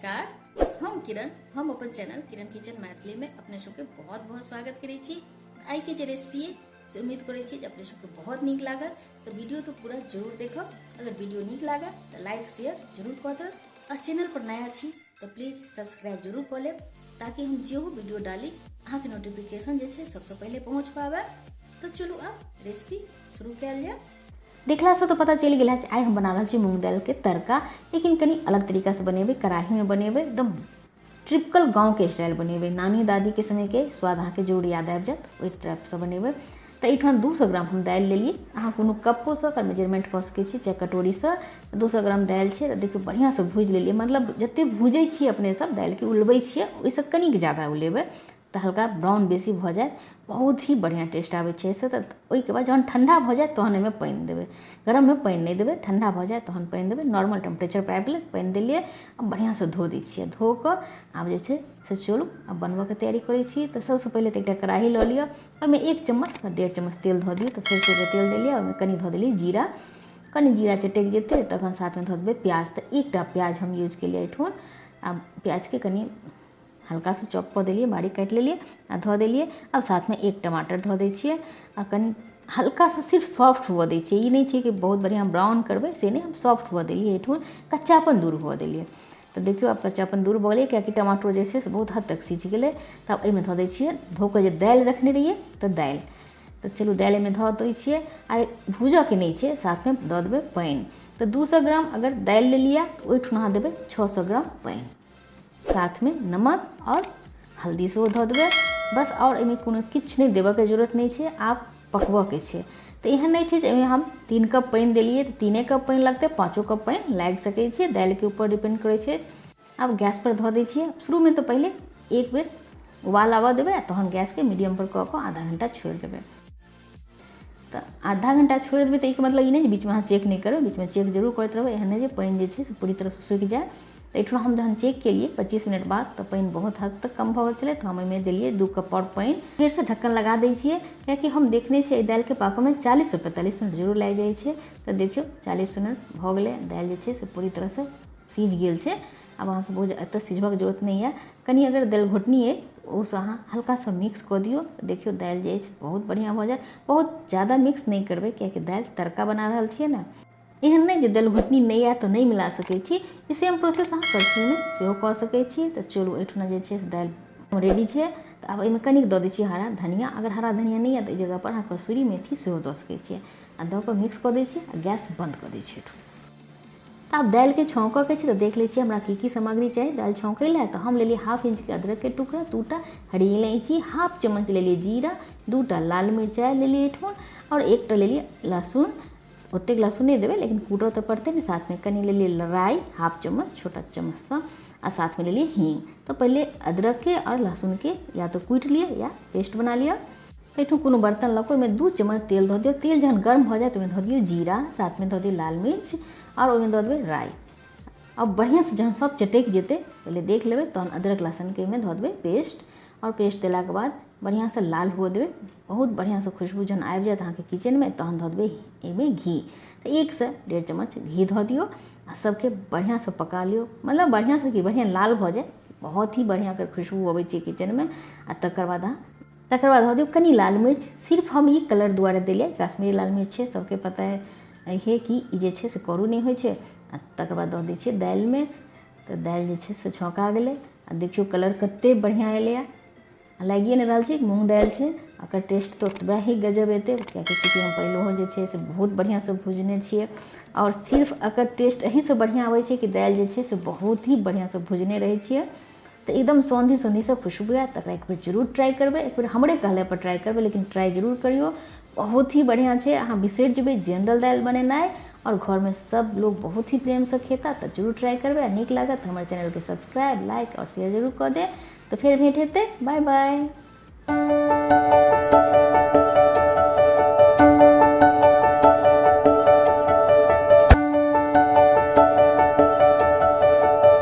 नमस्कार, हम किरण, हम अपन चैनल किरण किचन मैथिली में अपने सबके बहुत बहुत स्वागत करै छी। आइ के जे रेसिपी है से उम्मीद करै छी जे अपने सबके बहुत नीक लागत, तो वीडियो तो पूरा जरूर देखब। अगर वीडियो नीक लागत तो लाइक शेयर जरूर कऽ देब और चैनल पर नया छी तो प्लीज सब्सक्राइब जरूर कऽ लेब ताकि हम जेहो वीडियो डाली अहाँके नोटिफिकेशन जे छै सबसँ पहिले पहुँच पाबै। तो चलू आब रेसिपी शुरू कयल जाय। देखलासँ तऽ पता चलि गेल है आइ हम बना रहल छी मूँग दालिके तड़का, लेकिन कनि अलग तरीकासँ बनेबै, कड़ाहीमे बनेबै, एकदम ट्रिपिकल गाँवके स्टाइल बनेबै, नानी दादीके समयके स्वाद अहाँके जरूर याद आबि जायत, ओहि टाइपसँ बनेबै। तऽ एहिठाम 200 ग्राम हम दालि लेलियै। अहाँ कोनो कप्पोसँ ओकर मेजरमेंट कऽ सकै छी, चाहे कटोरीसँ। 200 ग्राम दालि छै तऽ देखियौ बढ़िआँसँ भूजि लेलियै, मतलब जतेक भूजै छियै अपने सब दालिके उलबै छियै ओहिसँ कनिक ज्यादा उलेबै तऽ हल्का ब्राउन बेसी भऽ जायत, बहुत ही बढ़िआँ टेस्ट आबै छै एहिसँ। तऽ ओहिके बाद जहन ठण्डा भऽ जायत तहन एहिमे पानि देबै, गरममे पानि नहि देबै, ठण्डा भऽ जायत तहन पानि देबै। नॉर्मल टेम्परेचर पर आबि गेलै पानि देलियै, आ बढ़िआँसँ धो दै छियै। धो कऽ आब जे छै से चलू आब बनबऽके तैयारी करै छी। तऽ सबसँ पहिले तऽ एकटा कड़ाही लऽ लिअ, ओहिमे 1 चम्मच 1.5 चम्मच तेल धऽ दियौ। तऽ सरिसोके तेल देलियै, ओहिमे कनि धऽ देलियै जीरा, कनि जीरा चटकि जेतै तखन साथमे धऽ देबै प्याज। तऽ 1टा प्याज हम यूज केलियै एहिठाम। आब प्याजके कनि हल्का से चॉप कऽ देलियै, बारीक काटि लेलियै आ धऽ देलियै। आब साथमे 1 टमाटर धऽ दै छियै आ कनि हल्का से सिर्फ सॉफ्ट हुअ दै छियै। ई नहि छै कि बहुत बढ़िआँ ब्राउन करबै, से नहि, हम सॉफ्ट हुअ देलियै, एहिठाम कच्चापन दूर हुअ देलियै। तऽ देखियौ आब कच्चापन दूर भऽ गेलै, कियाकि टमाटर जे छै से बहुत हद तक सिझ गेलै। तब एहिमे धऽ दै छियै धो कऽ जे दालि रखने रहियै तऽ दालि, तऽ चलू दालि एहिमे धऽ दै छियै। आ भूजऽके नहि छै, साथमे दऽ देबै पानि। तऽ 200 ग्राम अगर दालि लेलियै तऽ ओहिठाम अहाँ देबै 600 ग्राम पानि, साथमे नमक और हल्दी सेहो धऽ देबै बस। और एहिमे कोनो किछु नहि देबऽके जरूरत नहि छै, आब पकबऽके छै। तऽ एहन नहि छै जे एहिमे हम 3 कप पानि देलियै तऽ 3 कप पानि लगतै, 5 कप पानि लागि सकै छै, दालिके ऊपर डिपेंड करै छै। आब गैसपर धऽ दै छियै। शुरूमे तऽ पहिले एक बेर उबाल आबऽ देबै आ तहन गैसके मीडियमपर कऽ कऽ आधा घंटा छोड़ि देबै। तऽ आधा घंटा छोड़ि देबै तऽ एहिके मतलब ई नहि जे बीचमे अहाँ चेक नहि करबै, बीचमे चेक जरूर करैत रहबै, एहन नहि जे पानि जे छै से पूरी तरहसँ सूखि जाय। तऽ एहिठाम हम जहन चेक केलियै 25 मिनट बाद तऽ पानि बहुत हद तक कम भऽ गेल छलै, तऽ हम एहिमे देलियै 2 कप आओर पानि। फेरसँ ढक्कन लगा दै छियै, कियाकि हम देखने छियै एहि दालिके पाकऽमे 40 से 45 मिनट जरूर लागि जाइ छै। तऽ देखियौ 40 मिनट भऽ गेलै, दालि जे छै से पूरी तरहसँ सीझ गेल छै। आब अहाँके बहुत एतऽ सिझबऽके जरूरत नहि यऽ, कनि अगर दालि घोटनी अइ ओहिसँ अहाँ हल्कासँ मिक्स कऽ दियौ। देखियौ दालि जे अछि बहुत बढ़िआँ भऽ जायत। बहुत ज्यादा मिक्स नहि करबै, कियाकि दालि तड़का बना रहल छियै ने, एहन नहि जे दालि घोटनी नहि आयत तऽ नहि मिला सकै छी। ई सेम प्रोसेस अहाँ करछुलमे सेहो कऽ सकै छी। तऽ चलू एहिठुना जे छै से दालि रेडी छै। तऽ आब एहिमे कनिक दऽ दै छियै हरा धनिया। अगर हरा धनिया नहि यऽ तऽ एहि जगहपर अहाँ कसूरी मेथी सेहो दऽ सकै छियै। आ दऽ कऽ मिक्स कऽ दै छियै आ गैस बन्द कऽ दै छियै एहिठुना। तऽ आब दालिके छौंकऽके छै, तऽ देख लै छियै हमरा की की सामग्री चाही दालि छौंकै लए। तऽ हम लेलियै 1/2 इंचके अदरकके टुकड़ा, 2टा हरी इलायची, 1/2 चम्मच लेलियै जीरा, 2टा लाल मिरचाइ लेलियै एहिठुन, आओर 1टा लेलियै लहसुन। ओतेक लहसुन नहि देबै, लेकिन कूटऽ तऽ पड़तै ने। साथमे कनि लेलियै राइ 1/2 चम्मच, छोटा चम्मचसँ, आ साथमे लेलियै हींग। तऽ पहिले अदरकके आओर लहसुनके या तऽ कुटि लिअ या पेस्ट बना लिअ। तऽ एहिठाम कोनो बर्तन लऽ कऽ ओहिमे 2 चम्मच तेल धऽ दियौ। तेल जहन गर्म भऽ जायत ओहिमे धऽ दियौ जीरा, साथमे धऽ दियौ लाल मिर्च आओर ओहिमे दऽ देबै राइ। आ बढ़िआँसँ जहन सब चटकि जेतै पहिले देख लेबै, तहन अदरक लहसुनके ओहिमे धऽ देबै पेस्ट। आओर पेस्ट देलाके बाद बढ़िआँसँ लाल हुअ देबै, बहुत बढ़िआँसँ खुशबू जहन आबि जायत अहाँके किचनमे तहन धऽ देबै एहिमे घी। तऽ 1 से 1.5 चम्मच घी धऽ दियौ आ सबके बढ़िआँसँ पका लियौ, मतलब बढ़िआँसँ कि बढ़िआँ लाल भऽ जाय, बहुत ही बढ़िआँ एकर खुशबू अबै छै किचनमे। आ तकर बाद धऽ दियौ कनि लाल मिर्च। सिर्फ हम ई कलर दुआरे देलियै, काश्मीरी लाल मिर्च छै, सबके पता है कि ई जे छै से करू नहि होइ छै। आ तकर बाद दऽ दै छियै दालिमे। तऽ दालि जे छै से छौंका गेलै आ देखियौ कलर कते बढ़िआँ एलैए, आ लागिए नहि रहल छै मूँग दालि छै। ओकर टेस्ट तऽ ओतबे ही गजब एतै, कियाकि चूँकि हम पहिलहो जे छै से बहुत बढ़िआँसँ भुजने छियै। आओर सिर्फ एकर टेस्ट एहिसँ बढ़िआँ आबै छै कि दालि जे छै से बहुत ही बढ़िआँसँ भुजने रहै छियै, तऽ एकदम सौंधी सौंधीसँ खुशबू आयत। तकरा एक बेर जरूर ट्राइ करबै, एक बेर हमरे कहलेपर ट्राइ करबै, लेकिन ट्राइ जरूर करियौ, बहुत ही बढ़िआँ छै। अहाँ बिसरि जेबै जनरल दालि बनेनाइ और घरमे सब लोग बहुत ही प्रेमसँ खेता। तऽ जरूर ट्राइ करबै आ नीक लागत हमर चैनलके सब्सक्राइब, लाइक और शेयर जरूर कऽ देब। तऽ फेर भेंट हेतै, बाय बाय।